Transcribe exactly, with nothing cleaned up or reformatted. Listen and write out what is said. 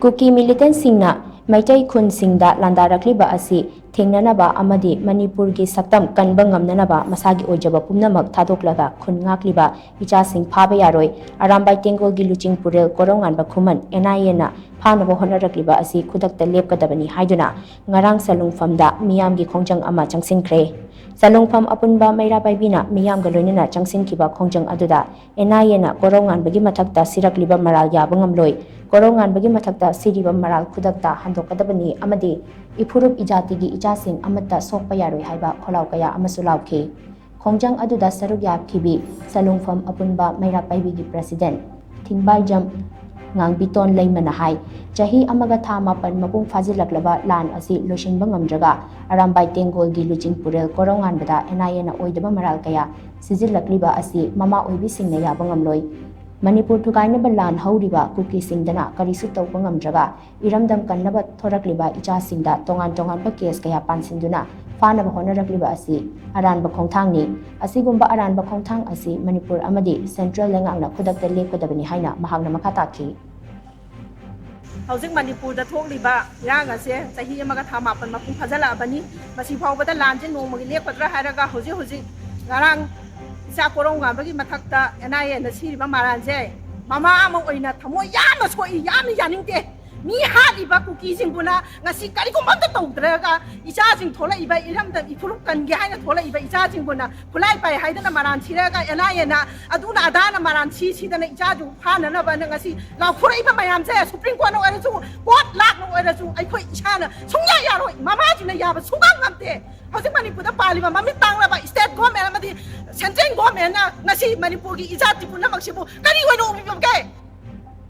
ꯀꯨꯀꯤ ꯃꯤꯂꯤꯇꯦꯟꯠꯁꯤꯡꯅ ꯃꯩꯇꯩ ꯈꯨꯟꯁꯤꯡꯗ ꯂꯥꯟꯗꯥꯔꯛꯂꯤꯕ ꯑꯁꯤ ꯊꯦꯡꯅꯅꯕ ꯑꯃꯗꯤ ꯃꯅꯤꯄꯨꯔꯒꯤ ꯁꯛꯇꯝ ꯀꯟꯕ ꯉꯝꯅꯅꯕ ꯃꯁꯥꯒꯤ ꯑꯣꯏꯖꯕ ꯄꯨꯝꯅꯃꯛ ꯊꯥꯗꯣꯛꯂꯒ ꯈꯨꯟ ꯉꯥꯛꯂꯤꯕ ꯏꯆꯥꯁꯤꯡ ꯐꯥꯕ ꯌꯥꯔꯣꯏ, ꯑꯔꯥꯝꯕꯥꯏ ꯇꯦꯡꯒꯣꯜꯒꯤ ꯂꯨꯆꯤꯡ ꯄꯨꯔꯦꯜ ꯀꯣꯔꯧꯉꯥꯟꯕ ꯈꯨꯃꯟ ꯑꯦꯟ ꯑꯥꯏ ꯑꯦꯅ ꯐꯥꯅꯕ ꯍꯣꯠꯅꯔꯛꯂꯤꯕ ꯑꯁꯤ ꯈꯨꯗꯛꯇ ꯂꯦꯞꯀꯗꯕꯅꯤ ꯍꯥꯏꯗꯨꯅ ꯉꯔꯥꯡ ꯁꯂꯨꯡꯐꯝꯗ ꯃꯤꯌꯥꯝꯒꯤ ꯈꯣꯡꯖꯪ ꯑꯃ ꯆꯪꯁꯤꯟꯈ꯭ꯔꯦ꯫ ꯁꯂꯨꯡꯐꯝ ꯑꯄꯨꯟꯕ ꯃꯩꯔꯥ ꯄꯥꯏꯕꯤꯅ ꯃꯤꯌꯥꯝꯒ ꯂꯣꯏꯅꯅ ꯆꯪꯁꯤꯟꯈꯤꯕ ꯈꯣꯡꯖꯪ ꯑꯗꯨꯗ ꯑꯦꯟ ꯑꯥꯏ ꯑꯦꯅ ꯀꯣꯔꯧꯉꯥꯟꯕꯒꯤ ꯃꯊꯛꯇ ꯁꯤꯔꯛꯂꯤꯕ ꯃꯔꯥꯜ ꯌꯥꯕ ꯉꯝꯂꯣꯏ, ꯀꯣꯔꯧꯉꯥꯟꯕꯒꯤ ꯃꯊꯛꯇ ꯁꯤꯔꯤꯕ ꯃꯔꯥꯜ ꯈꯨꯗꯛꯇ ꯍꯟꯗꯣꯛꯀꯗꯕꯅꯤ ꯑꯃꯗꯤ ꯏꯐꯨꯔꯨꯞ ꯏꯖꯥꯇꯤꯒꯤ ꯏꯆꯥꯁꯤꯡ ꯑꯃꯠꯇ ꯁꯣꯛꯄ ꯌꯥꯔꯣꯏ ꯍꯥꯏꯕ ꯈꯣꯜꯂꯥꯎ ꯀꯌꯥ ꯑꯃꯁꯨ ꯂꯥꯎꯈꯤ꯫ ꯈꯣꯡꯖꯪ ꯑꯗꯨꯗ ꯁꯔꯨꯛ ꯌꯥꯈꯤꯕꯤ ꯁꯂꯨꯡꯐꯝ ꯑꯄꯨꯟꯕ ꯃꯩꯔꯥ ꯄꯥꯏꯕꯤꯒꯤ ꯄ꯭ꯔꯦꯁꯤꯗꯦꯟꯠ ꯊꯤꯡꯕꯥꯏꯖꯝ ꯉꯥꯡꯕꯤꯇꯣꯟ ꯂꯩꯃꯅ ꯍꯥꯏ, ꯆꯍꯤ ꯑꯃꯒ ꯊꯥ ꯃꯥꯄꯟ ꯃꯄꯨꯡ ꯐꯥꯖꯤꯜꯂꯛꯂꯕ ꯂꯥꯟ ꯑꯁꯤ ꯂꯣꯏꯁꯤꯟꯕ ꯉꯝꯗ꯭ꯔꯒ ꯑꯔꯥꯝꯕꯥꯏ ꯇꯦꯡꯒꯣꯜꯒꯤ ꯂꯨꯆꯤꯡ ꯄꯨꯔꯦꯜ ꯀꯣꯔꯧꯉꯥꯟꯕꯗ ꯑꯦꯟ ꯑꯥꯏ ꯑꯦꯅ ꯑꯣꯏꯗꯕ ꯃꯔꯥꯜ ꯀꯌꯥ ꯁꯤꯖꯤꯜꯂꯛꯂꯤꯕ ꯑꯁꯤ ꯃꯃꯥ ꯑꯣꯏꯕꯤꯁꯤꯡꯅ ꯌꯥꯕ ꯉꯝꯂꯣꯏ꯫ ꯃꯅꯤꯄꯨꯔ ꯊꯨꯒꯥꯏꯅꯕ ꯂꯥꯟ ꯍꯧꯔꯤꯕ ꯀꯨꯀꯤꯁꯤꯡꯗꯅ ꯀꯔꯤꯁꯨ ꯇꯧꯕ ꯉꯝꯗ꯭ꯔꯒ ꯏꯔꯝꯗꯝ ꯀꯟꯅꯕ ꯊꯣꯔꯛꯂꯤꯕ ꯏꯆꯥꯁꯤꯡꯗ ꯇꯣꯉꯥꯟ ꯇꯣꯉꯥꯟꯕ ꯀꯦꯁ ꯀꯌꯥ ꯄꯥꯟꯁꯤꯟꯗꯨꯅ ꯐꯥꯅꯕ ꯍꯣꯠꯅꯔꯛꯂꯤꯕ ꯑꯁꯤ ꯑꯔꯥꯟꯕ ꯈꯣꯡꯊꯥꯡꯅꯤ꯫ ꯑꯁꯤꯒꯨꯝꯕ ꯑꯔꯥꯟꯕ ꯈꯣꯡꯊꯥꯡ ꯑꯁꯤ ꯃꯅꯤꯄꯨꯔ ꯑꯃꯗꯤ ꯁꯦꯟꯇ꯭ꯔꯦꯜ ꯂꯩꯉꯥꯛꯅ ꯈꯨꯗꯛꯇ ꯂꯦꯞꯀꯗꯕꯅꯤ ꯍꯥꯏꯅ ꯃꯍꯥꯛꯅ ꯃꯈꯥ ꯇꯥꯈꯤ꯫ ꯍꯧꯖꯤꯛ ꯃꯅꯤꯄꯨꯔꯗ ꯊꯣꯛꯂꯤꯕ ꯏꯔꯥꯡ ꯑꯁꯦ ꯆꯍꯤ ꯑꯃꯒ ꯊꯥ ꯃꯥꯄꯟ ꯃꯄꯨꯡ ꯐꯥꯖꯤꯜꯂꯛꯑꯕꯅꯤ꯫ ꯃꯁꯤ ꯐꯥꯎꯕꯗ ꯂꯥꯟꯁꯦ ꯅꯣꯡꯃꯒꯤ ꯂꯦꯞꯀꯗ꯭ꯔꯥ ꯍꯥꯏꯔꯒ ꯍꯧꯖꯤꯛ ꯍꯧꯖꯤꯛ ꯉꯔꯥꯡ ꯏꯆꯥ ꯀꯣꯔꯧꯉꯥꯟꯕꯒꯤ ꯃꯊꯛꯇ ꯑꯦꯟ ꯑꯥꯏ ꯑꯦꯅ ꯁꯤꯔꯤꯕ ꯃꯔꯥꯜꯁꯦ ꯃꯃꯥ ꯑꯃ ꯑꯣꯏꯅ ꯊꯃꯣꯏ ꯌꯥꯝꯅ ꯁꯣꯛꯏ, ꯌꯥꯝꯅ ꯌꯥꯅꯤꯡꯗꯦ꯫ ꯃꯤ ꯍꯥꯠꯂꯤꯕ ꯀꯨꯀꯤꯁꯤꯡꯕꯨꯅ ꯉꯁꯤ ꯀꯔꯤꯒꯨꯝꯕ ꯑꯝꯇ ꯇꯧꯗ꯭ꯔꯒ ꯏꯆꯥꯁꯤꯡ ꯊꯣꯛꯂꯛꯏꯕ ꯏꯔꯝꯗꯝ ꯏꯐꯨꯔꯨꯞ ꯀꯟꯒꯦ ꯍꯥꯏꯅ ꯊꯣꯛꯂꯛꯏꯕ ꯏꯆꯥꯁꯤꯡꯕꯨꯅ ꯈꯨꯠꯂꯥꯏ ꯄꯥꯏ ꯍꯥꯏꯗꯅ ꯃꯔꯥꯟ ꯁꯤꯔꯒ ꯑꯦꯟ ꯑꯥꯏ ꯑꯦꯅ ꯑꯗꯨꯅ ꯑꯗꯥꯅ ꯃꯔꯥꯟ ꯁꯤ ꯁꯤꯗꯅ ꯏꯆꯥꯁꯤꯡ ꯐꯥꯅꯅꯕꯅ ꯉꯁꯤ ꯂꯥꯎꯊꯣꯔꯛꯏꯕ ꯃꯌꯥꯝꯁꯦ ꯁꯨꯄ꯭ꯔꯤꯝ ꯀꯣꯔꯠꯅ ꯑꯣꯏꯔꯁꯨ ꯀꯣꯔꯠ ꯂꯥꯛꯅ ꯑꯣꯏꯔꯁꯨ ꯑꯩꯈꯣꯏ ꯏꯁꯥꯅ ꯁꯨꯡꯌꯥ ꯌꯥꯔꯣꯏ꯫ ꯃꯃꯥꯁꯤꯡꯅ ꯌꯥꯕ ꯁꯨꯡꯉꯝ ꯉꯝꯗꯦ꯫ ꯍꯧꯖꯤꯛ ꯃꯅꯤꯄꯨꯔꯗ ꯄꯥꯜꯂꯤꯕ ꯃꯃꯤꯠ ꯇꯥꯡꯂꯕ ꯁ꯭ꯇꯦꯠ ꯒꯣꯔꯃꯦꯟ ꯑꯃꯗꯤ ꯁꯦꯟꯇ꯭ꯔꯦꯜ ꯒꯣꯔꯃꯦꯟꯅ ꯉꯁꯤ ꯃꯅꯤꯄꯨꯔꯒꯤ ꯏꯖꯥꯇꯤ ꯄꯨꯝꯅꯃꯛꯁꯤꯕꯨ ꯀꯔꯤ ꯑꯣꯏꯅ ꯎꯕꯤꯕꯒꯦ?